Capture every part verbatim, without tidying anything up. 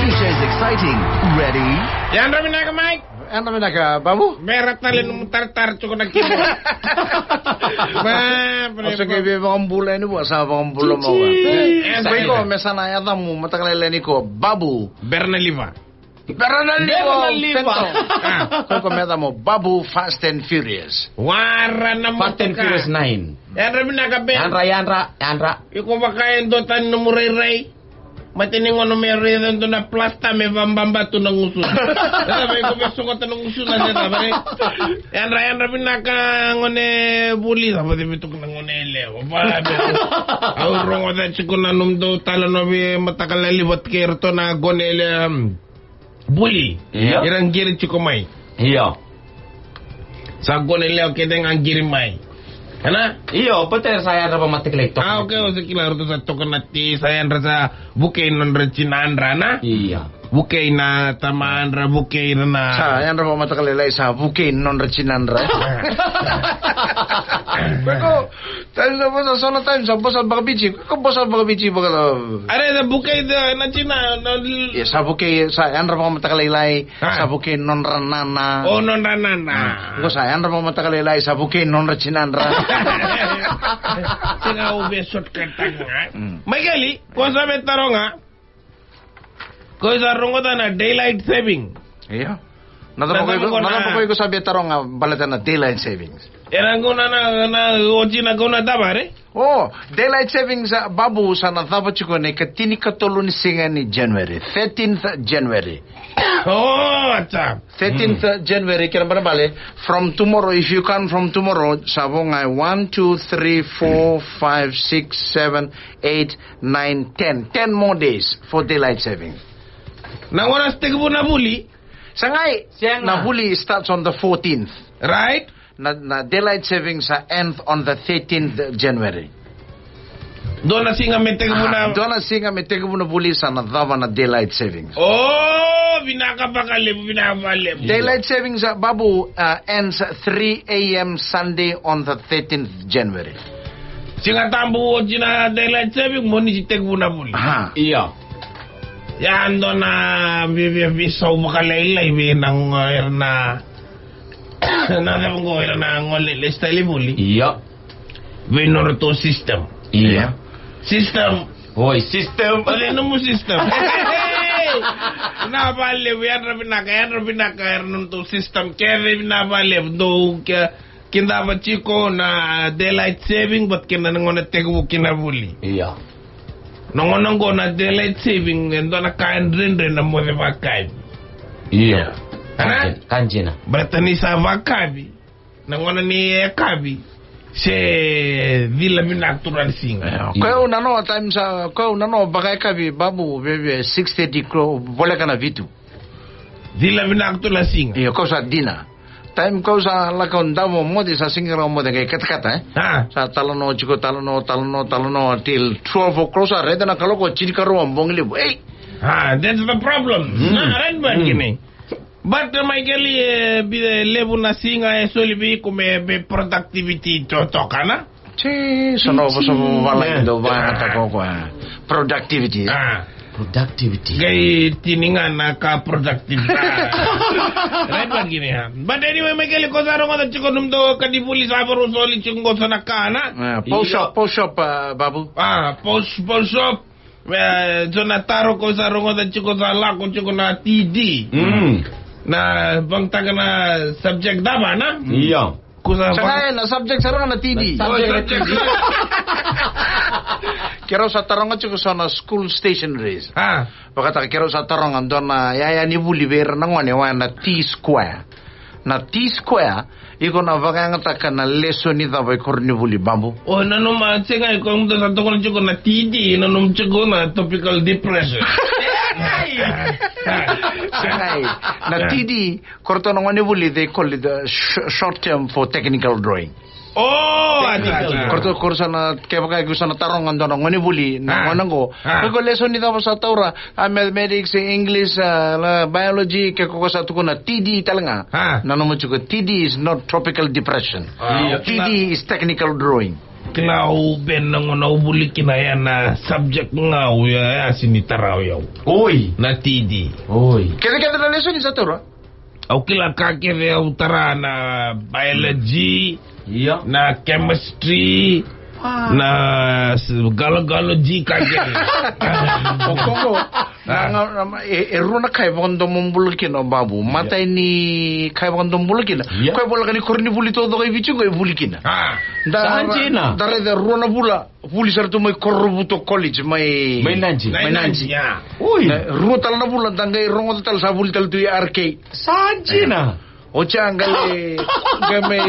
This is exciting. Ready? Yadra vinaka, Mike. Yadra vinaka, Babu. Bera tale nomu taratara tiko na keyboard. Ba, bre, o sa qai ba. Vei vakabula yani vua, sa vakabula mai vua. Cici. E, sa iko, iko. Me sa na yacamu mataka lailai ni ko, Babu. Bernaliva. Bernaliva. Bernaliva. Fenton. A. Ko iko me yacamu Babu Fast and Furious. Wara na motoka. Fast and Furious nine. Yadra vinaka, Ben. Yadra, yadra, yadra. Iko vaka e dua tani nomu rairai. Mate ni gauna me raica e dua na plasta me vababa tu na gusuna. Eda vei ko me sogota na gusuna, eda vei. Yadra, yadra vinaka gone vuli, sa vade me tuku na gone yalewa. Va, au rogoca tiko na nomudou talanoa vei mataka lailai vata kei iratou na gone yalewa, um, vuli. Io. Ira qiri tiko mai. Io. Sa gone yalewa kece ga qiri mai. Ena? Io, baleta era sa yadra vakamataqali toka. A, okay, o sa kila ratou sa toka na ti, sa yadra sa vukei nodra tinadra, na? Io. Vukei na tamadra, vukei ira na. Sa yadra vakamataqali, sa vukei nodra tinadra. Beko, time sa vosa so na time, sa vosa vakaviti, ko vosa vakaviti vaka. Are, sa vukei na, na tina, na. Ia, sa vukei, sa yadra vakamataqali. A. Sa vukei nodra nana. O, nodra nana. A. Ko sa yadra vakamataqali, sa vukei nodra tinadra. Sega, au via shortcut-taka ga. Mm. Maikeli, ko sa via taroga. Ko sa rogoca na daylight saving. Io. Na cava ko, na cava ko sa via taroga baleta na daylight savings? Era gauna na, na, oti na gauna cava, re? O, daylight savings, a, Babu, sa na cava tiko na ikatinikatolu ni siga ni January, thirteenth January. O, acha. Thirteenth January, kena ibalebale, from tomorrow, if you count from tomorrow, sa vo ga e one, two, three, four, five, six, seven, eight, nine, ten. Ten more days for daylight saving. Na gauna sa tekivu na vuli? Sa qai. Sega. Na vuli starts on the fourteenth. Right. Na, na daylight savings sa end on the thirteenth January. Dua na siga me tekivu na. A, dua na siga me tekivu na vuli sa na cava na daylight savings. O, vinaka vakalevu, vinaka vakalevu. Daylight savings, a, Babu, a, ends three a.m. Sunday on the thirteenth January. Siga Tabu oti na daylight saving, mo ni tekivu na vuli. Aha. Io. Ia, dua na via, via, via sau vakalailai vei na, na, na cava qo, ira na gone le style vuli. Io. Vei nodratou system. Io. System. Oi, system. O cei nomu system? Vinaka vakalevu, yadra vinaka, yadra vinaka, era nodratou system. Kece vinaka vakalevu, dou ke, kidava tiko na daylight saving, but kena na gauna tekivu kina vuli. Io. Na gauna qo na daylight saving, e dua na ka e dredre na moce vakavi. Io. Ana? Ka dina. Baleta ni sa vakavi. Na gauna ni yakavi. Se cila vinaka tu na siga. Io. Ko au nanoa time sa, ko au nanoa vakayakavi, Babu, veve six thirty ko voleka na vitu. Cila vinaka tu na siga. Io, ko sa dina. Time kau sa lako davo moce, sa sega ni rawa moce, qai katakata, e? A. Sa talanoa tiko, talanoa, talanoa, talanoa till twelve o'clock, sa raica na kaloko, tinikarua bogi levu. Ei! A, that's the problem. Mm. Na, right, but, mm, kini. But, uh, Michael, e, bi-, levu na siga e soli vei iko me, me productivity totoka, na? Ti, sa na vosa vala, yeah, dou vakayagataka o koya. Productivity. A. Productivity. Qai tini ga na ka productivity. A. Right, but kini, a. But anyway, Michael, ko sa rogoca tiko nomudou ka ni vuli sa vakarau soli tiko qo so na ka, na? A, post shop, post shop, a, Babu. A, post, post shop. E, so na taro ko sa rogoca tiko sa lako tiko na T D. Mm. Na vakayagataka na subject cava, na? Io. Ko sa, sa va- qai na subject sara ga na T D. Na subject. O, na subject. Keirau sa taroga tiko so na school stationaries. A. Vakataka keirau sa taroga dua na yaya ni vuli vei ira na gone, o ya na T-square. Na T-square, iko na vakayagataka na lesoni cava i koronivuli, Babu? O, nanuma, sega, iko muda sa tokona tiko na T D, nanuma tiko na tropical depression. Sega, na T D, ko ratou na gonevuli, they call it the sh-, short term for technical drawing. O, technical. Acha, acha. Ko ratou, ko ratou sa na, kevaka iko sa na taroga dua na gonevuli, na, a, gone qo. A. Ko iko lesoni cava sa taura, a, mathematics, English, a, na biology, ke ko sa tukuna T D tale ga. A. Nanuma tiko, T D is not tropical depression. A, io. T D is technical drawing. Kila au Ben na gauna au vuli kina ya na subject ga au ya, ya sini tara o yau. Oi. Na T D. Oi. Kece kece na lesoni sa taura? Au kila ka kece au tara na biology, io, na chemistry, ah, na s-, galogalogy ka kece. O kogo. Na, ah, na, na, e, e rua na ka e vakadomobula kina o Babu. Io. Matai ni ka e vakadomobula kina. Io. Ko e voleka ni koronivuli taucoko e Viti qo e vuli kina. Ah. Da, sa dina. Da raica rua na vula. Vuli sara tu mai Korovuto College, mai, mai Nadi. Mai Nadi. Nadi, ya. Ui. Na, rua tale na vula, da qai rogoca tale sa vuli tale tu i R K. Sa dina. Oti ya qai, qai mai,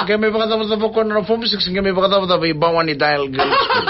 qai mai vakacavacava ko na form six, qai mai vakacavacava i Bawani Dale Girls School.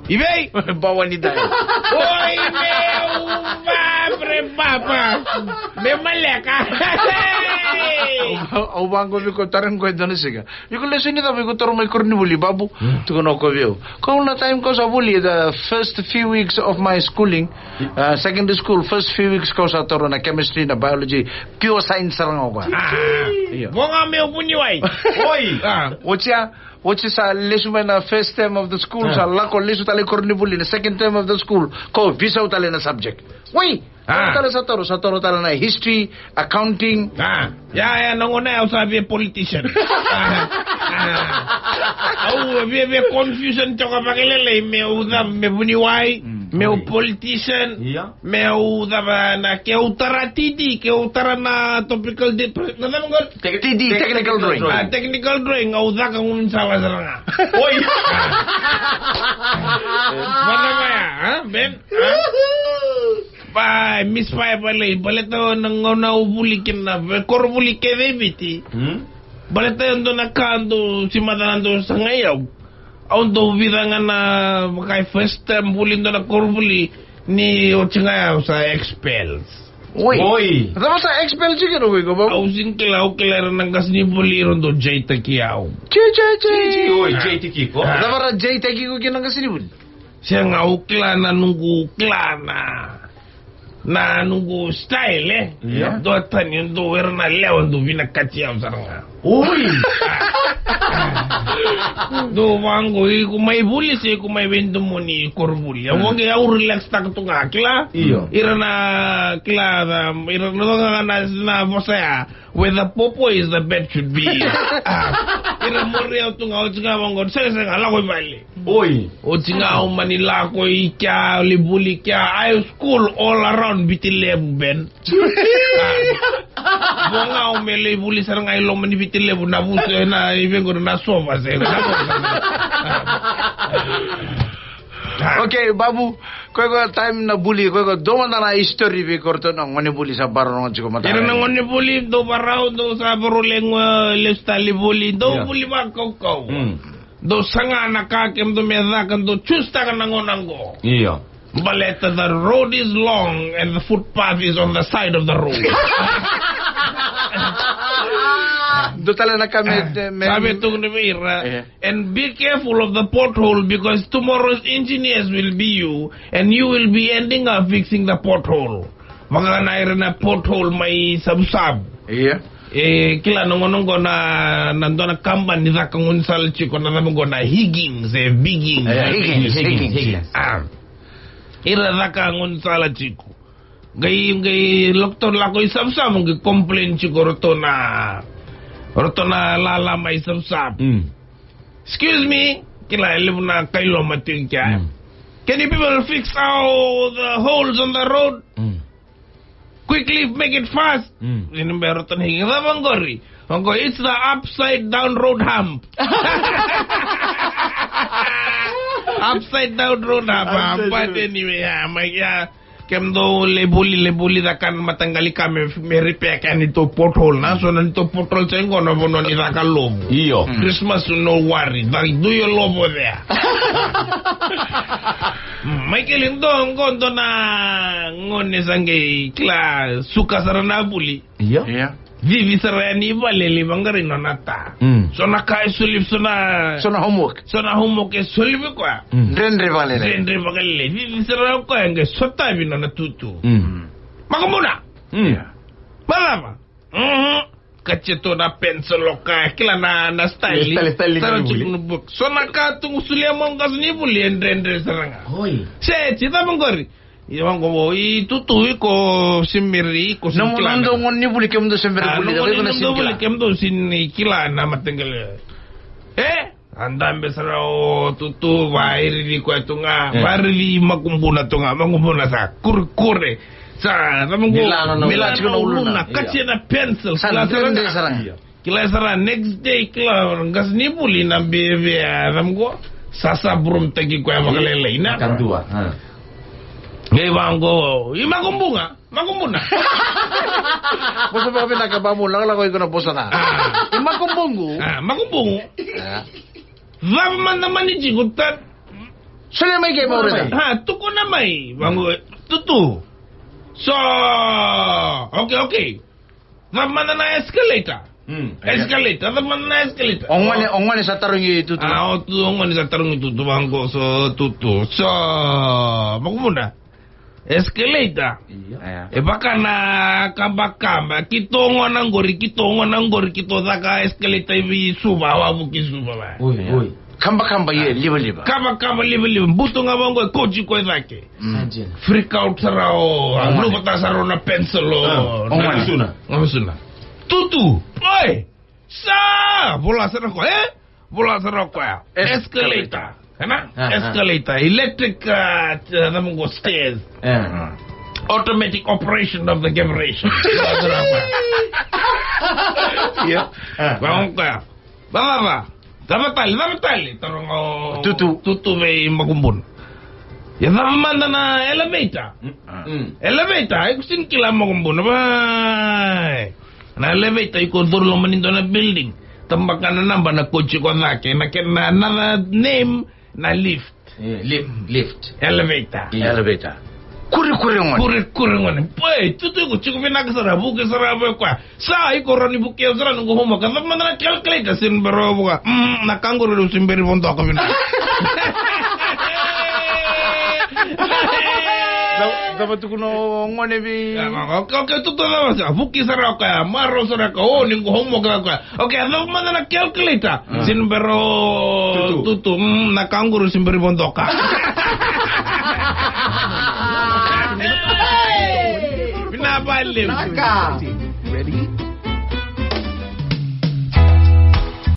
I vei? Bawani Dale. Oi, meu, babre, baba. Me maleka. Au, au vaqo vei ko tara qo e dua na siga. Iko lesoni cava iko taura mai koronivuli, Babu? Hmm. Tukuna o koya vei au. Ko na time ko sa vuli, the first few weeks of my schooling, uh, secondary school, first few weeks ko sa taura na chemistry, na biology, pure science sara ga o koya. Ah. Io. Vo ga meu vuniwai. Oi. Ah. Oti ya, oti sa lesu mai na first term of the school, ah, sa lako lesu tale i koronivuli na second term of the school, ko visau tale na subject. Oi. Ah. Tale sa taura, sa taura tale na history, accounting. Ah. Ya, ya, na gauna ya au sa via politician. Ah, ah. Au via, via confusion toka vakalelei, meu cava, me vuniwai, mm, meu politician, ia, meu cava na, keu tara T D, keu tara na topical depre-, na cava qo? Te-, T D, technical drawing. Ah, technical drawing, au caka gaunisala sara ga. Oi. Vata vaya, ha, Ben? Ha? Ba, misfire balei, baleta na gauna au vuli kina, veikoronivuli kece e Viti. Hmm? Baleta e dua na ka dau si macala dau sagai au. Au dau vica ga na vakai first time vuli dua na koronivuli ni oti ga au sa expels. Oi. Oi. Cava sa expel tiko kina o iko, Babu? Au sini kila, au kila era na qasenivuli era dau jeitaki au. Jei, jei, jei. Jei, jei, oi, jeitaki iko. Ah. Cava ra jeitaki iko kina na qasenivuli? Sega, au kila na noqu kila na, na noqu style, e. Ia. Dua tani, dua era na lewa, dua vinakati au sara ga. Oi! Dua vaqo, iko mai vuli se iko mai veidomoni koronivuli. Au, mm, qai au relax taka tu ga, kila? Io. Ira na, kila, na, ira na, na, na vosa ya. Where the popo is, the bed should be. Ah, ira muri au tu ga, oti ga vaqo, sega, sega, lako i vale. Oi. Oti ga au mani lako i kea, lai vuli kea, I school all around Viti Levu, Ben. Ah. Vo ga au me lai vuli sara ga i loma ni Viti Levu, na vusu, na i vei qori na sova se, na vusu. Ah. Okay, Babu, koya, koya time na vuli, koya, koya dua mada na history vei koratou na gone vuli sa bararogo tiko mataka. Ira na gone vuli, dou varau, dou sa varau lequ, lesu tale vuli, dou, ia, vuli vakaukau. Mm. Dou saga na ka kemudou me caka, dou choose taka na gauna qo. Ia. Baleta the road is long and the footpath is on the side of the road. Dua tale na ka me, ah, me, sa via tukuna vei ira. Ia. And be careful of the pothole because tomorrow's engineers will be you and you will be ending up fixing the pothole. Vaka na ira na pothole mai Savusavu. Ia. E, kila na gauna qo na, na dua na kabani caka gaunisala tiko na cava qo na Higgins, e, Biggins. E, Higgins, Higgins, Higgins. Ah. Ira caka gaunisala tiko. Qai, qai lockdown lako i Savusavu, qai complain tiko ratou na, ratou na lala mai Savusavu. Mm. Excuse me, kila e levu na kai loma tu i kea. Mm. Can you people fix all the holes on the road? Mm. Quickly, make it fast. Mm. Ini be ratou na Higgins, cava qori? Qo, it's the upside down road hump. Upside down road hump. Upside down. But anyway, yeah, my, yeah. Kemudou lai vuli, lai vuli caka na mataqali ka me, me repair kea neitou pothole, na so na neitou pothole sa i qo na vanua ni caka lovu. Io. Mm. Christmas, no worry, they do your love over there. Mai keli dua qo, dua na gone sa qai kila suka sara na vuli. Io. Io. Cici sara yani i vale, lai vaqarai nona ta. Mm. So na ka e soli, so na, so na homework. So na homework e soli vei koya. Mm. Dredre vakalelei. Dredre vakalelei. Cici sara o koya qai sotavi nona tutu. Mm. Makamuna. Mm. Macava? Mhm. Katia tu na pencil o ka, kila na, na style. Style, style ni Sara vuli. Tiko na book. So na ka tu qo solia mai o qasenivuli e dredre sara ga. Oi. Se, ti cava qori? Ia vaqo, i Tutu, iko se bera, iko se kila. Nomu, nomu na. Dou gone ni vuli, kemudou se bera vuli, nomu gone ni vuli, kemudou se kila na mataqali. E? A dabe sara o Tutu, vairici koya tu ga, e, vairici Makubuna tu ga, Makubuna sa kurekure. Sa, sa moqu, milana na, milana tiko na uluna, uluna, katia na pencil. Sa kila sara dredre ga. Sara ga. Kila sara next day, kila qasenivuli na bebe, a, sa moqu, sa, sa broom taki koya vakalailai, na? Kadua, a. Qai vaqo, i Makubuga. Makubuna. Vosa vakavinaka, bamu lakolako iko na vosa na. A. I Makubugu. A, Makubugu. A. Cava mada mani tiko ta. Solia mai ke, Maureta. A, tukuna mai. Vaqo, Tutu. So, okay, okay. Cava mada na escalator? Mm. Escalator, cava mada na escalator? O gone, o gone sa tarogi Tutu. A, o tu, o gone sa tarogi Tutu, vaqo, so, Tutu. So, Makubuna. Escalator. Io. E vaka na kabakaba, keitou gone qori, keitou gone qori, keitou caka escalator i vei Suva, wavoki Suva, va. Oi, oi. Kabakaba, ia, livaliva. Kabakaba livaliva, butu ga vaqo e kauti koya i cake. Mm. Freak out sara o, a, luvata sara o na pencil o. A, o gone. Gavesuna. Tutu, oi! Sa! Vola sara o koya, e? Vola sara o koya. Escalator. Escalator. Ena? A, a. Escalator. Electric, a, cava qo, stairs. E. Automatic operation of the generation. Vola sara o koya. Io. A, a. Vaqo o koya. Va, va, va. Cava tale, cava tale? Taroga o Tutu. Tutu vei Makubuna. Ia cava mada na elevator? Mm. Elevator, iko sega ni kila, Makubuna, va. Na elevator iko curu loma ni dua na building. Tabaka na naba na kauti iko cake. Na kena, na, na name na lift. E, lift, lift. Elevator. Io. Elevator. Kurekure gone. Kurekure gone. Boy, Tutu iko tiko vinaka sara, vuki sara vei koya. Sa iko rawa ni vuki sara noqu homework. Cava mada na calculator? Sega ni bera o vuka. Mm, na ka qori au se bera ni vodoka vinaka. Cava, cava tukuna o gone vei. A, okay, okay, Tutu, cava sa. Vuki sara o koya, marau sara o koya, o ni qo homework o koya. Okay, a cava mada na calculator? Mm. Sega ni bera o Tutu. Tutu, mm, na ka qori au se bera ni vodoka. Vinaka vakalevu. Vinaka. Ready?